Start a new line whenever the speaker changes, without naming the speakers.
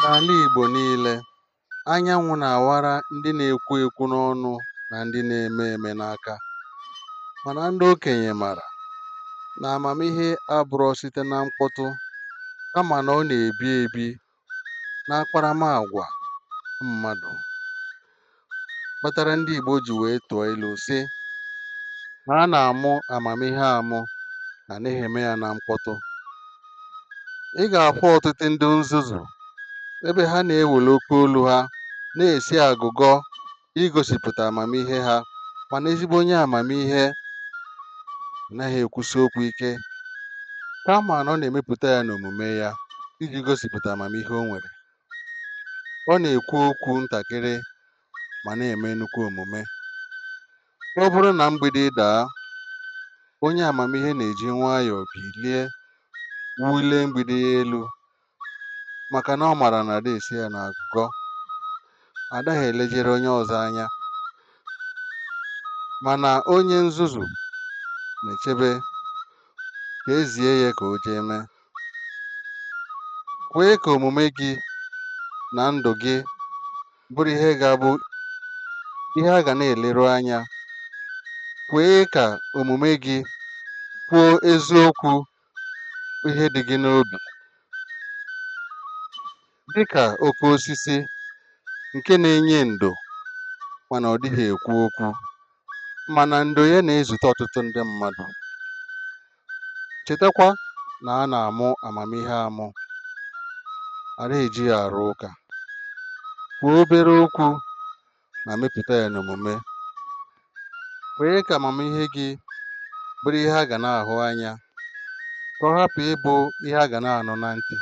N'ala Igbo niile, anyanwụ na-awara ndị na-ekwu ekwu n'ọnụ na ndị na-eme eme n'aka. Mana ndị okenye mara na amamihe abụrọ site na mkpọtụ, kama na ọ na-ebi ebi n'akparamàgwà mmadụ, kpatara ndị Igbo ji wee tụọ ilu sị na a na-amụ amamihe amụ, na anaghị eme ya na mkpọtụ. Ị ga-afụ ọtụtụ ndị nzuzu ebe ha na-eweli oke olu ha na-esi agụgọ igosipụta amamihe ha, mana ezigbo onye amamihe anaghị ekwusi okwu ike, kama na ọ na-emepụta ya n'omume ya iji gosipụta amamihe o nwere. Ọ na-ekwu okwu ntakịrị ma na-eme nnukwu omume. Ọ bụrụ na mgbidi daa, onye amamihe na-eji nwayọọ bilie wulie mgbidi ya elu, maka na ọ maara na ada esi ya n'agụgọ, adaghị elejere onye ọzọ anya. Mana onye nzuzu na-echebe ka ezie ya ka o jee mee. Kwee ka omume gị na ndụ gị bụrụ ihe ga-abụ ihe a ga na-eleru anya. Kwee ka omume gị kwuo eziokwu ihe dị gị n'obi, dịka oke osisi nke na-enye ndo mana ọ dịghị ekwu okwu, mana ndo ya na-ezute ọtụtụ ndị mmadụ. Chetakwa na a na-amụ amamihe amụ, anaghị eji ya arụ ụka. Kwuo obere okwu ma mepụta ya n'omume. Kwee ka amamihe gị bụrụ ihe a ga na-ahụ anya, ka ọ hapụ ịbụ ihe a ga na-anụ na ntị.